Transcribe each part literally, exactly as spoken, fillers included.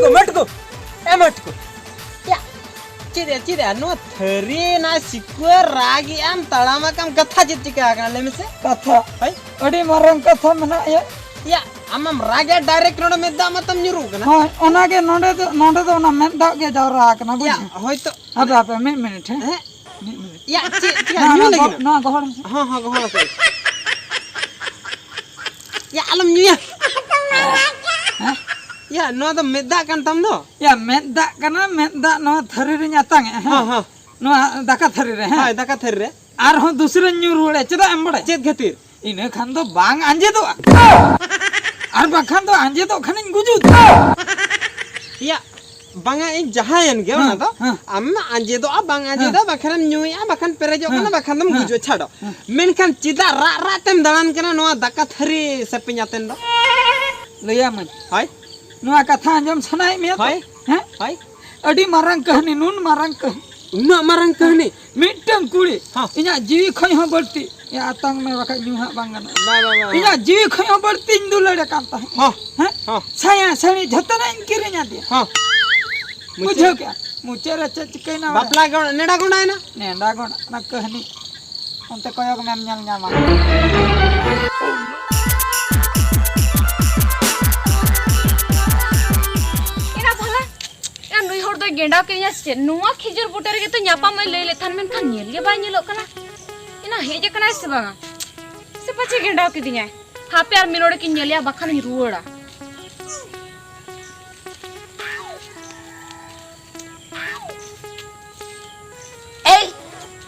ᱢᱟᱹᱴᱠᱩ, ᱢᱟᱹᱴᱠᱩ, ᱮ ᱢᱟᱹᱴᱠᱩ᱾ ᱭᱟ, ᱪᱮᱫ ᱭᱟ, ᱪᱮᱫ ᱭᱟ? ᱱᱚᱣᱟ ᱛᱷᱟᱹᱨᱤ ᱱᱟ ᱥᱤᱠᱩᱣᱟᱹ ᱨᱟᱜᱮᱜ ᱟᱢ, ᱛᱟᱲᱟᱢ ᱟᱠᱟᱢ, ᱠᱟᱛᱷᱟ ᱪᱮᱫ ᱪᱤᱠᱟ ᱟᱠᱟᱱᱟ? ᱞᱟᱹᱭ ᱢᱮᱥᱮ᱾ ᱠᱟᱛᱷᱟ? ᱦᱳᱭ᱾ ᱟᱹᱰᱤ ᱢᱟᱨᱟᱝ ᱠᱟᱛᱷᱟ ᱢᱮᱱᱟᱜᱼᱟ ᱭᱟ᱾ ᱭᱟ, ᱟᱢᱮᱢ ᱨᱟᱜᱮᱜᱼᱟ, direct ᱱᱚᱰᱮ ᱢᱮᱫ ᱫᱟᱜ ᱢᱟᱛᱟᱢ ᱧᱩᱨᱩᱜ ᱠᱟᱱᱟ᱾ ᱦᱳᱭ, ᱚᱱᱟᱜᱮ ᱱᱚᱰᱮ ᱫᱚ, ᱱᱚᱰᱮ ᱫᱚ ᱚᱱᱟ ᱢᱮᱫ ᱫᱟᱜ ᱜᱮ ᱡᱟᱣᱨᱟ ᱟᱠᱟᱱᱟ, ᱭᱟ, ᱵᱩᱡᱷᱟᱹᱣ? ᱦᱳᱭᱛᱚ᱾ ᱦᱟᱯᱮ, ᱦᱟᱯᱮ, ᱢᱤᱫ ᱢᱤᱱᱤᱴ, ᱦᱮᱸ? ᱦᱮᱸ? ᱢᱤᱫ ᱢᱤᱱᱤᱴ᱾ ᱭᱟ, ᱪᱮᱫ, ᱪᱮᱫ, ᱱᱚᱣᱟ, ᱧᱩ ᱱᱚᱣᱟ ᱞᱟᱹᱜᱤᱫ? ᱜᱚ-, ᱱᱚᱣᱟ ᱜᱚᱦᱚᱲ ᱢᱮᱥᱮ᱾ ᱦᱚᱸ, ᱦᱚᱸ, ᱜᱚᱦᱚᱲ ᱟᱠᱚ᱾ ᱭᱟ, ᱟᱞᱚᱢ ᱧᱩᱭᱟ᱾ ᱦᱮᱸ? ᱭᱟ, ᱱᱚᱣᱟ ᱫᱚ ᱢᱮᱫ ᱫᱟᱜ ᱠᱟᱱ ᱛᱟᱢ ᱫᱚ᱾ ᱭᱟ, ᱢᱮᱫ ᱫᱟᱜ ᱠᱟᱱᱟ, ᱢᱮᱫ ᱫᱟᱜ ᱱᱚᱣᱟ ᱛᱷᱟᱹᱨᱤ ᱨᱤᱧ ᱟᱛᱟᱝ ᱮᱜᱼᱟ, ᱦᱮᱸ? ᱦᱚᱸ, ᱦᱚᱸ᱾ ᱱᱚᱣᱟ ᱫᱟᱠᱟ ᱛᱷᱟᱹᱨᱤ ᱨᱮ, ᱦᱮᱸ? ᱦᱳᱭ, ᱫᱟᱠᱟ ᱛᱷᱟᱹᱨᱤ ᱨᱮ᱾ ᱟᱨᱦᱚᱸ ᱫᱩᱥᱨᱟᱧ ᱧᱩ ᱨᱩᱣᱟᱹᱲᱟ, ᱪᱮᱫᱟᱜ ᱮᱢ ᱵᱟᱲᱟᱭᱟ? ᱪᱮᱫ ᱠᱷᱟᱹᱛᱤᱨ? ᱤᱱᱟᱹ ᱠᱷᱟᱱ ᱫᱚ ᱵᱟᱝ ᱟᱸᱡᱮᱫᱚᱜᱼᱟ᱾ ᱟᱨ ᱵᱟᱝᱠᱷᱟᱱ ᱫᱚ ᱟᱸᱡᱮᱫᱚᱜ ᱠᱷᱟᱱᱤᱧ ᱜᱩᱡᱩᱜ᱾ ᱭᱟ, ᱵᱟᱝᱟ, ᱤᱧ ᱡᱟᱦᱟᱸᱭᱮᱱ ᱜᱮ ᱦᱮᱸ, ᱚᱱᱟ ᱫᱚ, ᱦᱮᱸ᱾ ᱟᱢ ᱟᱸᱡᱮᱫᱚᱜᱼᱟ, ᱵᱟᱝ ᱟᱸᱡᱮᱫᱟ, ᱦᱮᱸ᱾ ᱵᱟᱠᱷᱟᱱᱮᱢ ᱧᱩᱭᱮᱫᱼᱟ, ᱵᱟᱠᱷᱟᱱ ᱯᱮᱨᱮᱡᱚᱜ ᱦᱮᱸ, ᱠᱟᱱᱟ, ᱵᱟᱠᱷᱟᱱ ᱫᱚᱢ ᱦᱮᱸ, ᱜᱩᱡᱩᱜᱼᱟ, ᱪᱷᱟᱰᱚ᱾ ᱦᱮᱸ᱾ ᱢᱮᱱᱠᱷᱟᱱ ᱪᱮᱫᱟᱜ ᱨᱟᱜ ᱨᱟᱜ ᱛᱮᱢ ᱫᱟᱬᱟᱱ ᱠᱟᱱᱟ ᱱᱚᱣᱟ ᱫᱟᱠᱟ ᱛᱷᱟᱹᱨᱤ ᱥᱮᱯᱮᱧ ᱟᱛᱮᱱ ᱫᱚ? ᱞᱟᱹᱭᱟᱢᱟᱹᱧ᱾ ᱦᱳᱭ᱾ ᱱᱚᱣᱟ ᱠᱟᱛᱷᱟ ᱟᱸᱡᱚᱢ ᱥᱟᱱᱟᱭᱮᱫ ᱢᱮᱭᱟ ᱛᱚ? ᱦᱳᱭ᱾ ᱦᱮᱸ? ᱦᱳᱭ᱾ ᱟᱹᱰᱤ ᱢᱟᱨᱟᱝ ᱠᱟᱹᱦᱱᱤ, ᱱᱩᱱ ᱢᱟᱨᱟᱝ ᱠᱟᱹᱦᱱᱤ᱾ ᱩᱱᱟᱹᱜ ᱢᱟᱨᱟᱝ ᱠᱟᱹᱦᱱᱤ? ᱢᱤᱫᱴᱟᱝ ᱠᱩᱲᱤ, ᱦᱚᱸ᱾ ᱤᱧᱟᱜ ᱡᱤᱣᱤ ᱠᱷᱚᱱ ᱦᱚᱸ ᱵᱟᱹᱲᱛᱤ᱾ ᱭᱟ, ᱟᱛᱟᱝ ᱢᱮ, ᱵᱟᱠᱷᱟᱡ ᱧᱩ ᱦᱟᱸᱜ ᱵᱟᱝ ᱜᱟᱱᱚᱜᱼᱟ᱾ ᱵᱟ, ᱵᱟ, ᱵᱟ, ᱵᱟ᱾ ᱤᱧᱟᱜ ᱡᱤᱣᱤ ᱠᱷᱚᱱ ᱦᱚᱸ ᱵᱟᱹᱲᱛᱤᱧ ᱫᱩᱞᱟᱹᱲᱮ ᱠᱟᱱ ᱛᱟᱦᱮᱸᱫ᱾ ᱦᱚᱸ᱾ ᱦᱮᱸ? ᱦᱚᱸ᱾ ᱥᱟᱭᱟ, ᱥᱟᱹᱲᱤ, ᱡᱷᱚᱛᱚᱱᱟᱜ ᱤᱧ ᱠᱤᱨᱤᱧ ᱟᱫᱮᱭᱟ᱾ ᱦᱚᱸ᱾ ᱵᱩᱡᱷᱟᱹᱣ ᱢᱩᱪᱟᱹᱫ᱾ ᱠᱮᱜᱼᱟ? ᱢᱩᱪᱟᱹᱫ ᱨᱮ ᱪᱮᱫ ᱪᱤᱠᱟᱹᱭᱮᱱᱟ ᱵᱟᱲᱟᱭ? ᱵᱟᱯᱞᱟ ᱜᱚ-, ᱱᱮᱰᱟ ᱜᱚᱸᱰᱟᱭᱮᱱᱟ᱾ ᱱᱮᱰᱟ ᱜᱚᱸᱰᱟ, ᱚᱱᱟ ᱠᱟᱹᱦᱱᱤ᱾ ᱚᱱᱛᱮ ᱠᱚᱭᱚᱜ ᱢᱮᱢ ᱧᱮᱞ ᱧᱟᱢᱟ᱾ ᱮᱨᱟ ᱵᱷᱟᱞᱟ, ᱮᱨᱟ ᱱᱩᱭ ᱦᱚᱲ ᱫᱚᱭ ᱜᱮᱸᱰᱟᱣ ᱠᱮᱫᱤᱧᱟ ᱥᱮ ᱪᱮᱫ? ᱱᱚᱣᱟ ᱠᱷᱤᱡᱩᱨ ᱵᱩᱴᱟᱹ ᱨᱮᱜᱮ ᱛᱚ ᱧᱟᱯᱟᱢ ᱮ ᱞᱟᱹᱭ ᱞᱮᱫ ᱛᱟᱦᱮᱱ, ᱢᱮᱱᱠᱷᱟᱱ ᱧᱮᱞ ᱜᱮ ᱵᱟᱭ ᱧᱮᱞᱚᱜ ᱠᱟᱱᱟ᱾ ᱮᱱᱟ ᱦᱮᱡ ᱟᱠᱟᱱᱟᱭ ᱥᱮ ᱵᱟᱝᱟ? ᱥᱮ ᱯᱟᱪᱷᱮ ᱜᱮᱸᱰᱟᱣ ᱠᱤᱫᱤᱧᱟᱭ? ᱦᱟᱯᱮ ᱟᱨ ᱢᱤᱫ ᱰᱚᱸᱰᱮᱠ ᱤᱧ ᱧᱮᱞᱮᱭᱟ, ᱵᱟᱠᱷᱟᱱᱤᱧ ᱨᱩᱣᱟᱹᱲᱟ᱾ ᱮᱭ!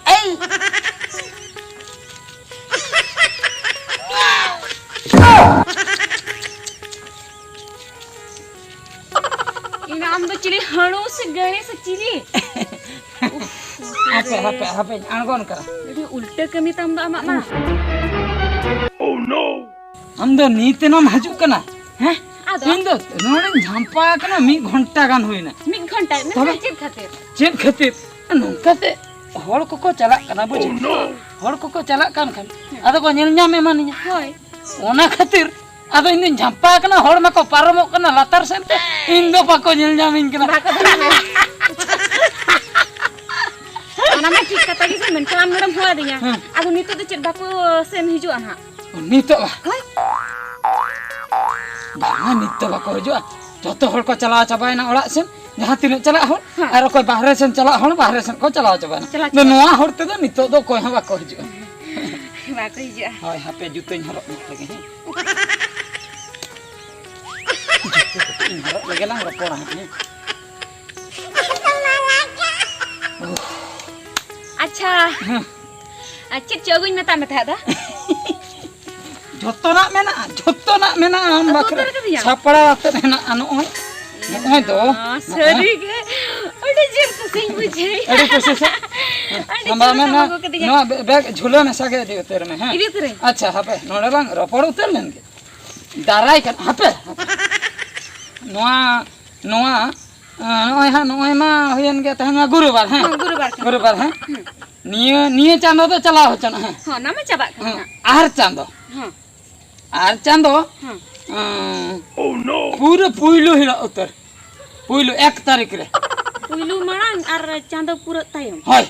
ᱮᱭ! ᱤᱱᱟ ᱟᱢ ᱫᱚ ᱪᱤᱞᱤ ᱦᱟᱹᱬᱩ ᱥᱮ ᱜᱟᱹᱬᱤ ᱥᱮ ᱪᱤᱞᱤ? ᱩᱯᱷ, ᱦᱟᱯᱮ, ᱦᱟᱯᱮ, ᱦᱟᱯᱮᱧ ᱟᱬᱜᱚᱱ ᱠᱟᱱᱟ᱾ ᱟᱹᱰᱤ ᱩᱞᱴᱟᱹ ᱠᱟᱹᱢᱤ ᱛᱟᱢ ᱫᱚ ᱟᱢᱟᱜ ᱢᱟ᱾ ᱟᱢ ᱫᱚ ᱱᱤᱛ ᱮᱱᱟᱢ ᱦᱤᱡᱩᱜ ᱠᱟᱱᱟ? ᱦᱮᱸ? ᱟᱫᱚ? ᱤᱧ ᱫᱚ ᱱᱚᱰᱮᱧ ᱡᱷᱟᱢᱯᱟ ᱟᱠᱟᱱᱟ, ᱢᱤᱫ ᱜᱷᱚᱱᱴᱟ ᱜᱟᱱ ᱦᱩᱭᱱᱟ᱾ ᱢᱤᱫ ᱜᱷᱚᱱᱴᱟ? ᱢᱮᱱᱠᱷᱟᱱ ᱛᱚᱵᱮ? ᱪᱮᱫ ᱠᱷᱟᱹᱛᱤᱨ? ᱪᱮᱫ ᱠᱷᱟᱹᱛᱤᱨ? ᱱᱚᱝᱠᱟᱛᱮ ᱦᱚᱲ ᱠᱚᱠᱚ ᱪᱟᱞᱟᱜ ᱠᱟᱱᱟ, ᱵᱩᱡᱷᱟᱹᱣ? ᱦᱚᱲ ᱠᱚᱠᱚ ᱪᱟᱞᱟᱜ ᱠᱟᱱ ᱠᱷᱟᱱ ᱟᱫᱚ ᱠᱚ ᱧᱮᱞ ᱧᱟᱢ ᱮᱢᱟᱱᱤᱧᱟ᱾ ᱦᱳᱭ᱾ ᱚᱱᱟ ᱠᱷᱟᱹᱛᱤᱨ ᱟᱫᱚ ᱤᱧ ᱫᱚᱧ ᱡᱷᱟᱢᱯᱟ ᱟᱠᱟᱱᱟ, ᱦᱚᱲ ᱢᱟᱠᱚ ᱯᱟᱨᱚᱢᱚᱜ ᱠᱟᱱᱟ ᱞᱟᱛᱟᱨ ᱥᱮᱱ ᱛᱮ, ᱤᱧ ᱫᱚ ᱵᱟᱠᱚ ᱧᱮᱞ ᱧᱟᱢᱤᱧ ᱠᱟᱱᱟ᱾ ᱵᱟᱠᱚ ᱧᱮᱞ ᱧᱟᱢ᱾ ᱚᱱᱟ ᱢᱟ ᱴᱷᱤᱠ ᱠᱟᱛᱷᱟ ᱜᱮ, ᱢᱮᱱᱠᱷᱟᱱ ᱟᱢ ᱱᱚᱰᱮᱢ ᱦᱚᱦᱚ ᱟᱹᱫᱤᱧᱟ᱾ ᱦᱮᱸ᱾ ᱟᱫᱚ ᱱᱤᱛᱚᱜ ᱫᱚ ᱪᱮᱫ ᱵᱟᱠᱚ ᱥᱮᱱ ᱦᱤᱡᱩᱜᱼᱟ ᱱᱟᱦᱟᱜ? ᱱᱤᱛᱚᱜ ᱵᱟ? ᱦᱳᱭ᱾ ᱵᱟᱝᱟ, ᱱᱤᱛ ᱫᱚ ᱵᱟᱠᱚ ᱦᱤᱡᱩᱜᱼᱟ᱾ ᱡᱚᱛᱚ ᱦᱚᱲ ᱠᱚ ᱪᱟᱞᱟᱣ ᱪᱟᱵᱟᱭᱮᱱᱟ ᱚᱲᱟᱜ ᱥᱮᱱ, ᱡᱟᱦᱟᱸ ᱛᱤᱱᱟᱹᱜ ᱪᱟᱞᱟᱜ ᱦᱚᱲ, ᱦᱮᱸ᱾ ᱟᱨ ᱚᱠᱚᱭ ᱵᱟᱦᱨᱮ ᱥᱮᱱ ᱪᱟᱞᱟᱜ ᱦᱚᱲ, ᱵᱟᱦᱨᱮ ᱥᱮᱱ ᱠᱚ ᱪᱟᱞᱟᱣ ᱪᱟᱵᱟᱭᱮᱱᱟ᱾ ᱪᱟᱞᱟᱣ ᱟᱫᱚ ᱪᱟᱵᱟ᱾ ᱱᱚᱣᱟ ᱦᱚᱨ ᱛᱮᱫᱚ ᱱᱤᱛᱚᱜ ᱫᱚ ᱚᱠᱚᱭ ᱦᱚᱸ ᱵᱟᱠᱚ ᱦᱤᱡᱩᱜᱼᱟ᱾ ᱵᱟᱠᱚ ᱦᱤᱡᱩᱜᱼᱟ᱾ ᱦᱳᱭ, ᱦᱟᱯᱮ ᱡᱩᱛᱟᱹᱧ ᱦᱚᱨᱚᱜ ᱧᱚᱜ ᱞᱮᱜᱮ, ᱦᱮᱸ᱾ ᱡᱩᱛᱟᱹ ᱠᱟᱹᱴᱤᱡ ᱤᱧ ᱦᱚᱨᱚᱜ ᱞᱮᱜᱮ ᱞᱟᱝ ᱨᱚᱯᱚᱲᱟ ᱦᱟᱸᱜ, ᱦᱮᱸ᱾ ᱟᱪᱪᱷᱟ᱾ ᱦᱮᱸ᱾ ᱟᱨ ᱪᱮᱫ ᱪᱚ ᱟᱹᱜᱩᱧ ᱢᱮᱛᱟᱜ ᱢᱮ ᱛᱟᱦᱮᱸᱫ ᱫᱚ? ᱡᱷᱚᱛᱚᱱᱟᱜ ᱢᱮᱱᱟᱜᱼᱟ, ᱡᱷᱚᱛᱚᱱᱟᱜ ᱢᱮᱱᱟᱜᱼᱟ, ᱟᱢ ᱟᱹᱜᱩ ᱵᱟᱠᱷᱨᱟ ᱩᱛᱟᱹᱨ ᱠᱟᱫᱤᱧᱟᱢ? ᱥᱟᱯᱲᱟᱣ ᱟᱛᱮᱫ ᱦᱮᱱᱟᱜᱼᱟ᱾ ᱱᱚᱜᱼᱚᱭ, ᱱᱚᱜᱼᱚᱭ ᱫᱚ᱾ ᱚ, ᱥᱟᱹᱨᱤ ᱜᱮ ᱟᱹᱰᱤ ᱡᱳᱨ ᱠᱩᱥᱤᱧ ᱵᱩᱡᱷᱟᱹᱣᱮᱫᱼᱟ᱾ ᱟᱹᱰᱤ ᱠᱩᱥᱤ ᱥᱮ? ᱟᱹᱰᱤ ᱥᱟᱢᱵᱟᱣ ᱡᱳᱨ ᱢᱮ, ᱠᱚᱢ ᱱᱚᱣᱟ, ᱟᱹᱜᱩ ᱠᱟᱫᱤᱧᱟ᱾ ᱱᱚᱣᱟ ᱵᱮ-, ᱵᱮᱜᱽ ᱡᱷᱩᱞᱟᱹ ᱢᱮᱥᱟ ᱜᱮ ᱤᱫᱤ ᱩᱛᱟᱹᱨ ᱢᱮ, ᱦᱮᱸ? ᱤᱫᱤ ᱩᱛᱟᱹᱨᱟᱹᱧ᱾ ᱟᱪᱪᱷᱟ, ᱦᱟᱯᱮ, ᱱᱚᱰᱮ ᱞᱟᱝ ᱨᱚᱯᱚᱲ ᱩᱛᱟᱹᱨ ᱞᱮᱱ ᱜᱮ᱾ ᱫᱟᱨᱟᱭ ᱠᱟᱱ, ᱦᱟᱯᱮ, ᱦᱟᱯᱮ᱾ ᱱᱚᱣᱟ, ᱱᱚᱣᱟ, ᱟᱸ, ᱱᱚᱜᱼᱚᱭ ᱦᱟᱸᱜ, ᱱᱚᱜᱼᱚᱭ ᱢᱟ ᱦᱩᱭᱮᱱ ᱜᱮ, ᱛᱮᱦᱮᱧ ᱢᱟ ᱜᱩᱨᱩᱵᱟᱨ, ᱦᱮᱸ? ᱦᱮᱸ, ᱜᱩᱨᱩᱵᱟᱨ ᱠᱟᱱᱟ᱾ ᱜᱩᱨᱩᱵᱟᱨ, ᱦᱮᱸ? ᱦᱩᱸ᱾ ᱱᱤᱭᱟᱹ, ᱱᱤᱭᱟᱹ ᱪᱟᱸᱫᱚ ᱫᱚ ᱪᱟᱞᱟᱣ ᱦᱚᱪᱚᱱᱚᱜ, ᱦᱮᱸ? ᱦᱮᱸ, ᱚᱱᱟ ᱢᱟ ᱪᱟᱵᱟᱜ ᱠᱟᱱᱟ ᱦᱮᱸ, ᱦᱟᱸᱜ᱾ ᱟᱨ ᱪᱟᱸᱫᱚ᱾ ᱦᱮᱸ᱾ ᱟᱨ ᱪᱟᱸᱫᱚ, ᱦᱮᱸ᱾ ᱩᱸ, ᱯᱩᱨᱟᱹ ᱯᱩᱭᱞᱩ ᱦᱤᱞᱳᱜ ᱩᱛᱟᱹᱨ᱾ ᱯᱩᱭᱞᱩ ᱮᱠ ᱛᱟᱹᱨᱤᱠᱷ ᱨᱮ᱾ ᱯᱩᱭᱞᱩ ᱢᱟᱲᱟᱝ ᱟᱨ ᱪᱟᱸᱫᱚ ᱯᱩᱨᱟᱹᱜ ᱛᱟᱭᱚᱢ᱾ ᱦᱳᱭ,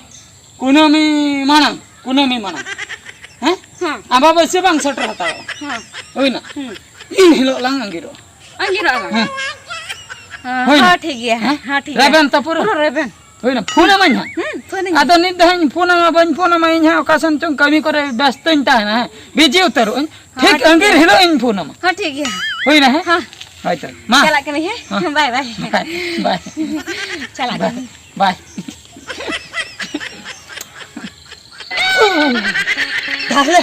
ᱠᱩᱱᱟᱹᱢᱤ ᱢᱟᱲᱟᱝ, ᱠᱩᱱᱟᱹᱢᱤ ᱢᱟᱲᱟᱝ᱾ ᱦᱮᱸ? ᱦᱮᱸ᱾ ᱟᱢᱵᱟᱵᱟᱹᱥᱭᱟᱹ ᱵᱟᱝ ᱥᱮᱴᱮᱨ ᱦᱟᱛᱟᱲᱚᱜᱼᱟ᱾ ᱦᱮᱸ᱾ ᱦᱩᱭᱱᱟ? ᱦᱩᱸ᱾ ᱤᱱ ᱦᱤᱞᱳᱜ ᱞᱟᱝ ᱟᱸᱜᱤᱨᱚᱜᱼᱟ᱾ ᱟᱸᱜᱤᱨᱚᱜᱼᱟ ᱞᱟᱝ? ᱦᱮᱸ᱾ ᱦᱮᱸ, ᱦᱩᱭᱱᱟ? ᱦᱮᱸ, ᱴᱷᱤᱠ ᱜᱮᱭᱟ᱾ ᱦᱮᱸ? ᱦᱮᱸ, ᱴᱷᱤᱠ ᱜᱮᱭᱟ᱾ ᱨᱮᱵᱮᱱ ᱛᱚ ᱯᱩᱨᱟᱹ? ᱯᱩᱨᱟᱹ ᱨᱮᱵᱮᱱ᱾ ᱦᱩᱭᱱᱟ? ᱯᱷᱳᱱ ᱟᱹᱢᱟᱹᱧ ᱦᱟᱸᱜ᱾ ᱦᱩᱸ, ᱯᱷᱳᱱ ᱟᱹᱧ ᱟᱫᱚ ᱢᱮ᱾ ᱱᱤᱛ ᱫᱚ ᱦᱟᱸᱜ ᱤᱧ ᱯᱷᱳᱱ ᱟᱢᱟ, ᱵᱟᱹᱧ ᱯᱷᱳᱱ ᱟᱢᱟ, ᱤᱧ ᱦᱟᱸᱜ ᱚᱠᱟ ᱥᱮᱱ ᱪᱚᱝ ᱠᱟᱹᱢᱤ ᱠᱚᱨᱮ ᱵᱮᱥᱛᱚᱧ ᱛᱟᱦᱮᱱᱟ, ᱦᱮᱸ? ᱵᱤᱡᱤ ᱩᱛᱟᱹᱨᱚᱜ ᱟᱹᱧ᱾ ᱦᱮᱸ, ᱴᱷᱤᱠ ᱴᱷᱤᱠ ᱟᱸᱜᱤᱨ ᱜᱮᱭᱟ᱾ ᱦᱤᱞᱳᱜ ᱤᱧ ᱯᱷᱳᱱ ᱟᱢᱟ᱾ ᱦᱮᱸ, ᱴᱷᱤᱠ ᱜᱮᱭᱟ᱾ ᱦᱩᱭᱱᱟ, ᱦᱮᱸ? ᱦᱮᱸ᱾ ᱦᱳᱭ ᱛᱚ, ᱢᱟ᱾ ᱪᱟᱞᱟᱜ ᱠᱟᱹᱱᱟᱹᱧ, ᱦᱮᱸ? ᱦᱮᱸ᱾ ᱵᱟᱭ, ᱵᱟᱭ᱾ ᱵᱟᱭ, ᱵᱟᱭ᱾ ᱪᱟᱞᱟᱜ ᱵᱟᱭ, ᱠᱟᱹᱱᱟᱹᱧ᱾ ᱵᱟᱭ᱾ ᱛᱟᱦᱞᱮ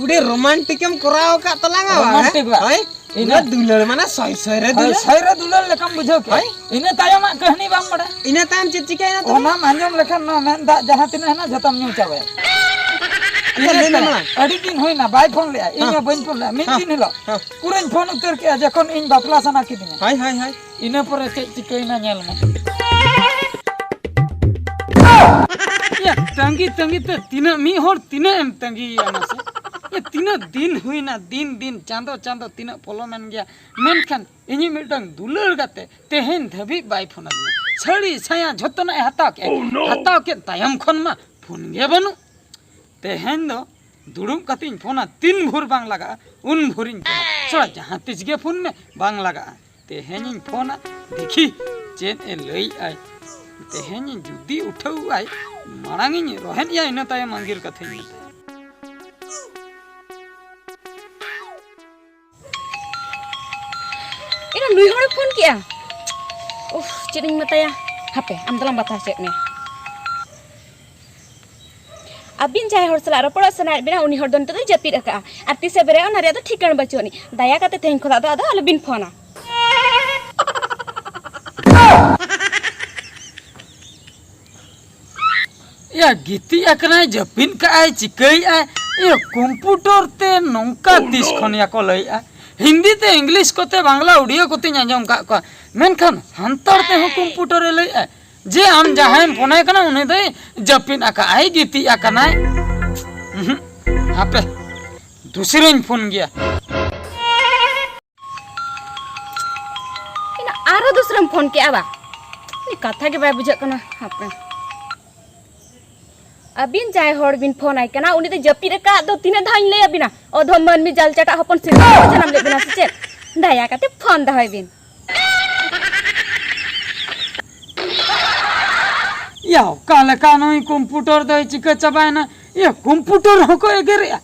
ᱩᱰᱤ ᱨᱳᱢᱟᱱᱴᱤᱠ ᱮᱢ ᱠᱚᱨᱟᱣ ᱟᱠᱟᱫ ᱛᱟᱞᱟᱝᱟ, ᱵᱟᱝ, ᱦᱮᱸ? ᱨᱳᱢᱟᱱᱴᱤᱠ ᱵᱟ᱾ ᱦᱳᱭ᱾ ᱤᱱᱟᱹ ᱤᱱᱟᱹ ᱫᱩᱞᱟᱹᱲ ᱢᱟᱱᱮ ᱥᱚᱭ ᱥᱚᱭ ᱨᱮ ᱦᱳᱭ, ᱫᱩᱞᱟᱹᱲ᱾ ᱥᱚᱭ ᱨᱮ ᱫᱩᱞᱟᱹᱲ ᱞᱮᱠᱟᱢ ᱵᱩᱡᱷᱟᱹᱣ ᱠᱮᱫ᱾ ᱦᱳᱭ᱾ ᱤᱱᱟᱹ ᱛᱟᱭᱚᱢᱟᱜ ᱠᱟᱹᱦᱱᱤ ᱵᱟᱢ ᱵᱟᱲᱟᱭᱟ? ᱤᱱᱟᱹ ᱛᱟᱭᱚᱢ ᱪᱮᱫ ᱪᱤᱠᱟᱹᱭᱮᱱᱟ ᱛᱚᱵᱮ? ᱚᱱᱟᱢ ᱟᱸᱡᱚᱢ ᱞᱮᱠᱷᱟᱱ ᱱᱚᱣᱟ ᱢᱮᱫ ᱫᱟᱜ ᱡᱟᱦᱟᱸ ᱛᱤᱱᱟᱹᱜ ᱦᱮᱱᱟᱜ ᱡᱷᱚᱛᱚᱢ ᱧᱩ ᱪᱟᱵᱟᱭᱟ᱾ ᱟᱪᱪᱷᱟ, ᱤᱱᱟᱹ ᱞᱟᱹᱭ ᱢᱮ ᱛᱟᱭᱚᱢ ᱢᱟᱲᱟᱝ᱾ ᱟᱹᱰᱤ ᱫᱤᱱ ᱦᱩᱭᱱᱟ, ᱵᱟᱭ ᱯᱷᱳᱱ ᱞᱮᱜᱼᱟ, ᱤᱧ ᱦᱮᱸ᱾ ᱦᱚᱸ ᱵᱟᱹᱧ ᱯᱷᱳᱱ ᱞᱮᱜᱼᱟ᱾ ᱢᱤᱫ ᱦᱮᱸ᱾ ᱫᱤᱱ ᱦᱤᱞᱳᱜ ᱦᱮᱸ᱾ ᱯᱩᱨᱟᱹᱧ ᱯᱷᱳᱱ ᱩᱛᱟᱹᱨ ᱠᱮᱜᱼᱟ ᱡᱚᱠᱷᱚᱱ ᱤᱧ ᱵᱟᱯᱞᱟ ᱥᱟᱱᱟ ᱠᱤᱫᱤᱧᱟ᱾ ᱦᱳᱭ, ᱦᱳᱭ, ᱦᱳᱭ᱾ ᱤᱱᱟᱹ ᱯᱚᱨᱮ ᱪᱮᱫ ᱪᱤᱠᱟᱹᱭᱮᱱᱟ ᱧᱮᱞ ᱢᱮ᱾ ᱭᱟ, ᱛᱟᱺᱜᱤ ᱛᱟᱺᱜᱤ ᱛᱮ ᱛᱤᱱᱟᱹᱜ ᱢᱤᱫ ᱦᱚᱲ ᱛᱤᱱᱟᱹᱜ ᱮᱢ ᱛᱟᱺᱜᱤᱭᱮᱭᱟ ᱢᱟᱥᱮ? ᱛᱤᱱᱟᱹᱜ ᱫᱤᱱ ᱦᱩᱭᱱᱟ, ᱫᱤᱱ ᱫᱤᱱ, ᱪᱟᱸᱫᱚ ᱪᱟᱸᱫᱚ ᱛᱤᱱᱟᱹᱜ ᱯᱚᱞᱚᱢᱮᱱ ᱜᱮᱭᱟ, ᱢᱮᱱᱠᱷᱟᱱ ᱤᱧᱤᱡ ᱢᱤᱫᱴᱟᱝ ᱫᱩᱞᱟᱹᱲ ᱜᱟᱛᱮ ᱛᱮᱦᱮᱧ ᱫᱷᱟᱹᱵᱤᱡ ᱵᱟᱭ ᱯᱷᱳᱱ ᱟᱹᱫᱤᱧᱟ᱾ ᱥᱟᱹᱲᱤ ᱥᱟᱭᱟ ᱡᱷᱚᱛᱚᱱᱟᱜ ᱮ ᱦᱟᱛᱟᱣ ᱠᱮᱫ᱾ ᱦᱟᱛᱟᱣ ᱠᱮᱫ ᱛᱟᱭᱚᱢ ᱠᱷᱚᱱ ᱢᱟ ᱯᱷᱳᱱ ᱜᱮ ᱵᱟᱹᱱᱩᱜ᱾ ᱛᱮᱦᱮᱧ ᱫᱚ ᱫᱩᱲᱩᱵ ᱠᱟᱛᱮᱧ ᱯᱷᱳᱱᱟ, ᱛᱤᱱ ᱵᱷᱳᱨ ᱵᱟᱝ ᱞᱟᱜᱟᱜᱼᱟ ᱩᱱ ᱵᱷᱳᱨᱤᱧ ᱯᱷᱳᱱᱟ᱾ ᱥᱟᱞᱟ ᱡᱟᱦᱟᱸ ᱛᱤᱥ ᱜᱮ ᱯᱷᱳᱱ ᱢᱮ, ᱵᱟᱝ ᱞᱟᱜᱟᱜᱼᱟ᱾ ᱛᱮᱦᱮᱧᱤᱧ ᱯᱷᱳᱱᱟ, ᱫᱮᱠᱷᱤ ᱪᱮᱫ ᱮ ᱞᱟᱹᱭᱮᱫᱼᱟᱭ᱾ ᱛᱮᱦᱮᱧ ᱡᱩᱫᱤ ᱩᱴᱷᱟᱹᱣ ᱟᱭ, ᱢᱟᱲᱟᱝ ᱤᱧ ᱨᱚᱦᱮᱫ ᱮᱭᱟ, ᱤᱱᱟᱹ ᱛᱟᱭᱚᱢ ᱟᱸᱜᱤᱨ ᱠᱟᱛᱷᱟᱧ ᱢᱮᱛᱟᱭᱟ᱾ ᱮᱨᱟ, ᱱᱩᱭ ᱦᱚᱲᱮ ᱯᱷᱳᱱ ᱠᱮᱜᱼᱟ᱾ ᱩᱯᱷ, ᱪᱮᱫ ᱤᱧ ᱢᱮᱛᱟᱭᱟ? ᱦᱟᱯᱮ, ᱟᱢ ᱫᱚᱞᱟᱝ ᱵᱟᱛᱟ ᱦᱚᱪᱚᱭᱮᱫ ᱢᱮᱭᱟ᱾ ᱟᱹᱵᱤᱱ ᱡᱟᱦᱟᱸᱭ ᱦᱚᱲ ᱥᱟᱞᱟᱜ ᱨᱚᱯᱚᱲᱚᱜ ᱥᱟᱱᱟᱭᱮᱫ ᱵᱤᱱᱟ, ᱩᱱᱤ ᱦᱚᱲ ᱫᱚ ᱱᱤᱛᱚᱜ ᱫᱚᱭ ᱡᱟᱹᱯᱤᱫ ᱟᱠᱟᱜᱼᱟ᱾ ᱟᱨ ᱛᱤᱥᱮ ᱵᱮᱨᱮᱫᱼᱟ, ᱚᱱᱟ ᱨᱮᱭᱟᱜ ᱫᱚ ᱴᱷᱤᱠᱟᱹᱱ ᱵᱟᱹᱪᱩᱜ ᱟᱹᱱᱤᱡ᱾ ᱫᱟᱭᱟ ᱠᱟᱛᱮ ᱛᱮᱦᱮᱧ ᱠᱷᱚᱱᱟᱜ ᱫᱚ ᱟᱫᱚ ᱟᱞᱚᱵᱤᱱ ᱯᱷᱳᱱᱟ᱾ ᱭᱟ, ᱜᱤᱛᱤᱡ ᱟᱠᱟᱱᱟᱭ, ᱡᱟᱹᱯᱤᱫ ᱠᱟᱜᱼᱟᱭ, ᱪᱤᱠᱟᱹᱭᱮᱫᱼᱟᱭ? ᱤᱭᱟᱹ, ᱠᱚᱢᱯᱩᱴᱚᱨ ᱛᱮ ᱱᱚᱝᱠᱟ ᱛᱤᱥ ᱠᱷᱚᱱ ᱭᱟ ᱠᱚ ᱞᱟᱹᱭᱮᱫᱼᱟ? ᱦᱤᱱᱫᱤ ᱛᱮ, ᱤᱝᱞᱤᱥ ᱠᱚᱛᱮ, ᱵᱟᱝᱞᱟ ᱚᱰᱤᱭᱳ ᱠᱚᱛᱮᱧ ᱟᱸᱡᱚᱢ ᱠᱟᱜ ᱠᱚᱣᱟ, ᱢᱮᱱᱠᱷᱟᱱ ᱥᱟᱱᱛᱟᱲ ᱛᱮᱦᱚᱸ ᱠᱚᱢᱯᱩᱴᱚᱨᱮ ᱞᱟᱹᱭᱮᱫᱼᱟ ᱡᱮ ᱟᱢ ᱡᱟᱦᱟᱸᱭᱮᱢ ᱯᱷᱳᱱᱟᱭ ᱠᱟᱱᱟ, ᱩᱱᱤ ᱫᱚᱭ ᱡᱟᱹᱯᱤᱫ ᱟᱠᱟᱜᱼᱟᱭ, ᱜᱤᱛᱤᱡ ᱟᱠᱟᱱᱟᱭ᱾ ᱩᱦᱩᱸ, ᱦᱟᱯᱮ, ᱫᱩᱥᱨᱟᱹᱧ ᱯᱷᱳᱱ ᱜᱮᱭᱟ᱾ ᱤᱧ ᱟᱨᱦᱚᱸ ᱫᱩᱥᱨᱟᱹᱢ ᱯᱷᱳᱱ ᱠᱮᱜᱼᱟ ᱵᱟ? ᱩᱱᱤ ᱠᱟᱛᱷᱟ ᱜᱮ ᱵᱟᱭ ᱵᱩᱡᱷᱟᱹᱜ ᱠᱟᱱᱟ᱾ ᱦᱟᱯᱮ᱾ ᱟᱹᱵᱤᱱ ᱡᱟᱦᱟᱸᱭ ᱦᱚᱲ ᱵᱤᱱ ᱯᱷᱳᱱ ᱟᱭ ᱠᱟᱱᱟ, ᱩᱱᱤ ᱫᱚ ᱡᱟᱹᱯᱤᱫ ᱟᱠᱟᱫ ᱫᱚ᱾ ᱛᱤᱱᱟᱹᱜ ᱫᱷᱟᱣ ᱤᱧ ᱞᱟᱹᱭ ᱟᱹᱵᱤᱱᱟ? ᱚᱫᱷᱚᱢ ᱢᱟᱹᱱᱢᱤ ᱡᱟᱞ ᱪᱟᱴᱟᱜ ᱦᱚᱯᱚᱱ ᱥᱤᱨᱡᱚᱱ ᱠᱚ ᱡᱟᱱᱟᱢ ᱞᱮᱫ ᱵᱤᱱᱟ ᱥᱮ ᱪᱮᱫ? ᱫᱟᱭᱟ ᱠᱟᱛᱮ ᱯᱷᱳᱱ ᱫᱚᱦᱚᱭ ᱵᱤᱱ᱾ ᱭᱟ, ᱚᱠᱟ ᱞᱮᱠᱟ ᱱᱩᱭ ᱠᱚᱢᱯᱩᱴᱚᱨ ᱫᱚᱭ ᱪᱤᱠᱟᱹ ᱪᱟᱵᱟᱭᱮᱱᱟ? ᱭᱟ, ᱠᱚᱢᱯᱩᱴᱚᱨ ᱦᱚᱸᱠᱚ ᱮᱜᱮᱨᱮᱜᱼᱟ᱾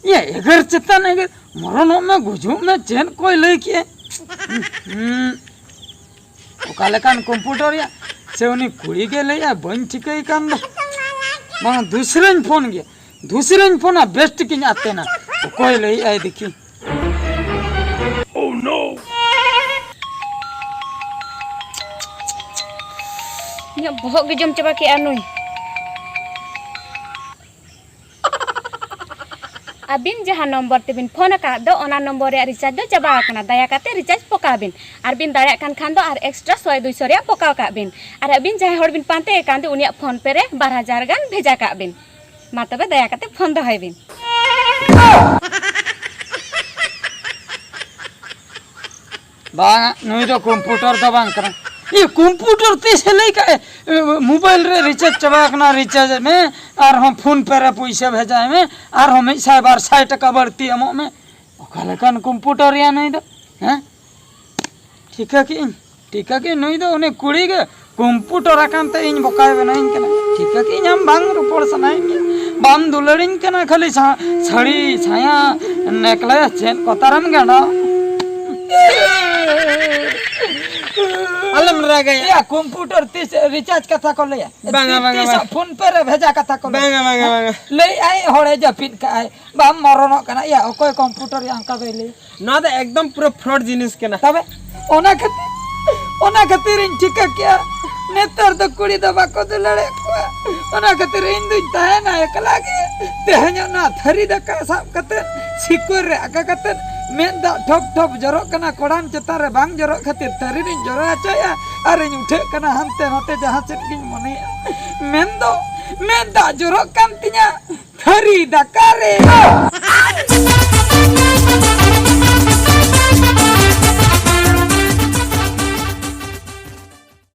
ᱭᱟ, ᱮᱜᱮᱨ ᱪᱮᱛᱟᱱ ᱮᱜᱮᱨ, ᱢᱚᱨᱚᱱᱚᱜ ᱢᱮ, ᱜᱩᱡᱩᱜ ᱢᱮ, ᱪᱮᱫ ᱠᱚᱭ ᱞᱟᱹᱭ ᱠᱮᱜᱼᱟ? ᱦᱩᱸ, ᱚᱠᱟ ᱞᱮᱠᱟᱱ ᱠᱚᱢᱯᱩᱴᱚᱨ ᱭᱟ? ᱥᱮ ᱩᱱᱤ ᱠᱩᱲᱤ ᱜᱮ ᱞᱟᱹᱭᱮᱜᱼᱟ, ᱵᱟᱹᱧ ᱴᱷᱤᱠᱟᱹᱭ ᱠᱟᱱ ᱫᱚ᱾ ᱵᱟᱝ, ᱫᱩᱥᱨᱟᱹᱧ ᱯᱷᱳᱱ ᱜᱮ, ᱫᱩᱥᱨᱟᱹᱧ ᱯᱷᱳᱱᱟ, ᱵᱮᱥ ᱴᱷᱤᱠᱤᱧ ᱟᱛᱮᱱᱟ᱾ ᱚᱠᱚᱭ ᱞᱟᱹᱭᱮᱜᱼᱟᱭ ᱫᱮᱠᱷᱤ? Oh no! ᱤᱧᱟᱹᱜ ᱵᱚᱦᱚᱜ ᱜᱮ ᱡᱚᱢ ᱪᱟᱵᱟ ᱠᱮᱜᱼᱟ ᱱᱩᱭ᱾ ᱟᱹᱵᱤᱱ ᱡᱟᱦᱟᱸ ᱱᱚᱢᱵᱚᱨ ᱛᱮᱵᱤᱱ ᱯᱷᱳᱱ ᱟᱠᱟᱫ ᱫᱚ, ᱚᱱᱟ ᱱᱚᱢᱵᱚᱨ ᱨᱮᱭᱟᱜ ᱨᱤᱪᱟᱨᱡᱽ ᱫᱚ ᱪᱟᱵᱟ ᱟᱠᱟᱱᱟ᱾ ᱫᱟᱭᱟ ᱠᱟᱛᱮ ᱨᱤᱪᱟᱨᱡᱽ ᱯᱚᱠᱟᱣ ᱵᱤᱱ᱾ ᱟᱨ ᱵᱤᱱ ᱫᱟᱲᱮᱭᱟᱜ ᱠᱟᱱ ᱠᱷᱟᱱ ᱫᱚ ᱟᱨ ᱮᱠᱥᱴᱨᱟ ᱥᱚᱭ ᱫᱩᱭᱥᱚ ᱨᱮᱭᱟᱜ ᱯᱚᱠᱟᱣ ᱠᱟᱜ ᱵᱤᱱ᱾ ᱟᱨ ᱟᱹᱵᱤᱱ ᱡᱟᱦᱟᱸᱭ ᱦᱚᱲ ᱵᱤᱱ ᱯᱟᱱᱛᱮ ᱟᱠᱟᱱ ᱫᱚ, ᱩᱱᱤᱭᱟᱜ ᱯᱷᱳᱱ ᱯᱮ ᱨᱮ ᱵᱟᱨ ᱦᱟᱡᱟᱨ ᱜᱟᱱ ᱵᱷᱮᱡᱟ ᱠᱟᱜ ᱵᱤᱱ᱾ ᱢᱟ ᱛᱚᱵᱮ ᱫᱟᱭᱟ ᱠᱟᱛᱮ ᱯᱷᱳᱱ ᱫᱚᱦᱚᱭ ᱵᱤᱱ᱾ ᱵᱟᱝ, ᱱᱩᱭ ᱫᱚ ᱠᱚᱢᱯᱩᱴᱟᱨ ᱫᱚ ᱵᱟᱝ ᱠᱟᱱᱟ᱾ ᱤᱭᱟᱹ, ᱠᱚᱢᱯᱩᱴᱟᱨ ᱛᱤᱥ ᱮ ᱞᱟᱹᱭ ᱠᱟᱜ ᱮ? ᱢᱳᱵᱟᱭᱤᱞ ᱨᱮ ᱨᱤᱪᱟᱨᱡᱽ ᱪᱟᱵᱟ ᱟᱠᱟᱱᱟ, ᱨᱤᱪᱟᱨᱡᱽ ᱢᱮ, ᱟᱨᱦᱚᱸ ᱯᱷᱳᱱ ᱯᱮ ᱨᱮ ᱯᱩᱭᱥᱟᱹ ᱵᱷᱮᱡᱟᱭ ᱢᱮ, ᱟᱨᱦᱚᱸ ᱢᱤᱫ ᱥᱟᱭ ᱵᱟᱨ ᱥᱟᱭ ᱴᱟᱠᱟ ᱵᱟᱹᱲᱛᱤ ᱮᱢᱚᱜ ᱢᱮ᱾ ᱚᱠᱟ ᱞᱮᱠᱟᱱ ᱠᱚᱢᱯᱩᱴᱟᱨ ᱭᱟ ᱱᱩᱭ ᱫᱚ? ᱦᱮᱸ? ᱴᱷᱤᱠᱟᱹ ᱠᱮᱜ ᱟᱹᱧ, ᱴᱷᱤᱠᱟᱹ ᱠᱮᱜ ᱟᱹᱧ, ᱱᱩᱭ ᱫᱚ ᱩᱱᱤ ᱠᱩᱲᱤ ᱜᱮ ᱠᱚᱢᱯᱩᱴᱟᱨ ᱟᱠᱟᱱ ᱛᱮ ᱤᱧ ᱵᱚᱠᱟᱭ ᱵᱮᱱᱟᱣᱤᱧ ᱠᱟᱱᱟ᱾ ᱴᱷᱤᱠᱟᱹ ᱠᱮᱜ ᱟᱹᱧ, ᱟᱢ ᱵᱟᱝ ᱨᱚᱯᱚᱲ ᱥᱟᱱᱟᱭᱮᱫ ᱢᱮᱭᱟ, ᱵᱟᱢ ᱫᱩᱞᱟᱹᱲᱤᱧ ᱠᱟᱱᱟ, ᱠᱷᱟᱹᱞᱤ ᱥᱟ-, ᱥᱟᱹᱲᱤ, ᱥᱟᱭᱟ, ᱱᱮᱠᱞᱮᱥ ᱪᱮᱫ ᱠᱚᱛᱟᱨᱮᱢ ᱜᱟᱸᱰᱟᱣ? ᱟᱞᱚᱢ ᱨᱟᱜᱟ ᱭᱟ᱾ ᱭᱟ, ᱠᱚᱢᱯᱩᱴᱟᱨ ᱛᱤᱥ ᱨᱤᱪᱟᱨᱡᱽ ᱠᱟᱛᱷᱟ ᱠᱚ ᱞᱟᱹᱭᱟ? ᱵᱟᱝᱟ, ᱵᱟᱝᱟ, ᱛᱤᱥ ᱵᱟᱝᱟ᱾ ᱯᱷᱳᱱ ᱯᱮ ᱨᱮ ᱵᱷᱮᱡᱟ ᱠᱟᱛᱷᱟ ᱠᱚ ᱞᱟᱹᱭᱟ? ᱵᱟᱝᱟ, ᱵᱟᱝᱟ, ᱵᱟᱝᱟ᱾ ᱞᱟᱹᱭ ᱟᱭ ᱦᱚᱲᱮ ᱡᱟᱹᱯᱤᱫ ᱠᱟᱜᱼᱟᱭ, ᱵᱟᱢ ᱢᱚᱨᱚᱱᱚᱜ ᱠᱟᱱᱟ᱾ ᱭᱟ, ᱚᱠᱚᱭ ᱠᱚᱢᱯᱩᱴᱟᱨ ᱭᱟ ᱚᱱᱠᱟ ᱫᱚᱭ ᱞᱟᱹᱭᱟ? ᱱᱚᱣᱟ ᱫᱚ ᱮᱠᱫᱚᱢ ᱯᱩᱨᱟᱹ ᱯᱷᱨᱚᱰ ᱡᱤᱱᱤᱥ ᱠᱟᱱᱟ᱾ ᱛᱚᱵᱮ ᱚᱱᱟ ᱠᱷᱟᱹᱛᱤᱨ, ᱚᱱᱟ ᱠᱷᱟᱹᱛᱤᱨ ᱤᱧ ᱴᱷᱤᱠᱟᱹ ᱠᱮᱜᱼᱟ, ᱱᱮᱛᱟᱨ ᱫᱚ ᱠᱩᱲᱤ ᱫᱚ ᱵᱟᱠᱚ ᱫᱩᱞᱟᱹᱲᱮᱫ ᱠᱚᱣᱟ᱾ ᱚᱱᱟ ᱠᱷᱟᱹᱛᱤᱨ ᱤᱧ ᱫᱩᱧ ᱛᱟᱦᱮᱱᱟ ᱮᱠᱞᱟ ᱜᱮ᱾ ᱛᱮᱦᱮᱧ ᱚᱱᱟ ᱛᱷᱟᱹᱨᱤ ᱫᱟᱠᱟ ᱥᱟᱵ ᱠᱟᱛᱮ, ᱥᱤᱠᱚᱨ ᱨᱮ ᱟᱠᱟ ᱠᱟᱛᱮ, ᱢᱮᱫ ᱫᱟᱜ ᱴᱷᱚᱯ ᱴᱷᱚᱯ ᱡᱚᱨᱚᱜ ᱠᱟᱱᱟ, ᱠᱚᱲᱟᱢ ᱪᱮᱛᱟᱱ ᱨᱮ ᱵᱟᱝ ᱡᱚᱨᱚᱜ ᱠᱷᱟᱹᱛᱤᱨ ᱛᱷᱟᱹᱨᱤ ᱨᱤᱧ ᱡᱚᱨᱚ ᱦᱚᱪᱚᱭᱟ ᱟᱨᱤᱧ ᱩᱴᱷᱟᱹᱜ ᱠᱟᱱᱟ ᱦᱟᱱᱛᱮ ᱱᱟᱛᱮ ᱡᱟᱦᱟᱸ ᱥᱮᱫ ᱜᱤᱧ ᱢᱚᱱᱮᱭᱟ᱾ ᱢᱮᱱᱫᱚ ᱢᱮᱫ ᱫᱟᱜ ᱡᱚᱨᱚᱜ ᱠᱟᱱ ᱛᱤᱧᱟ ᱛᱷᱟᱹᱨᱤ ᱫᱟᱠᱟ ᱨᱮ᱾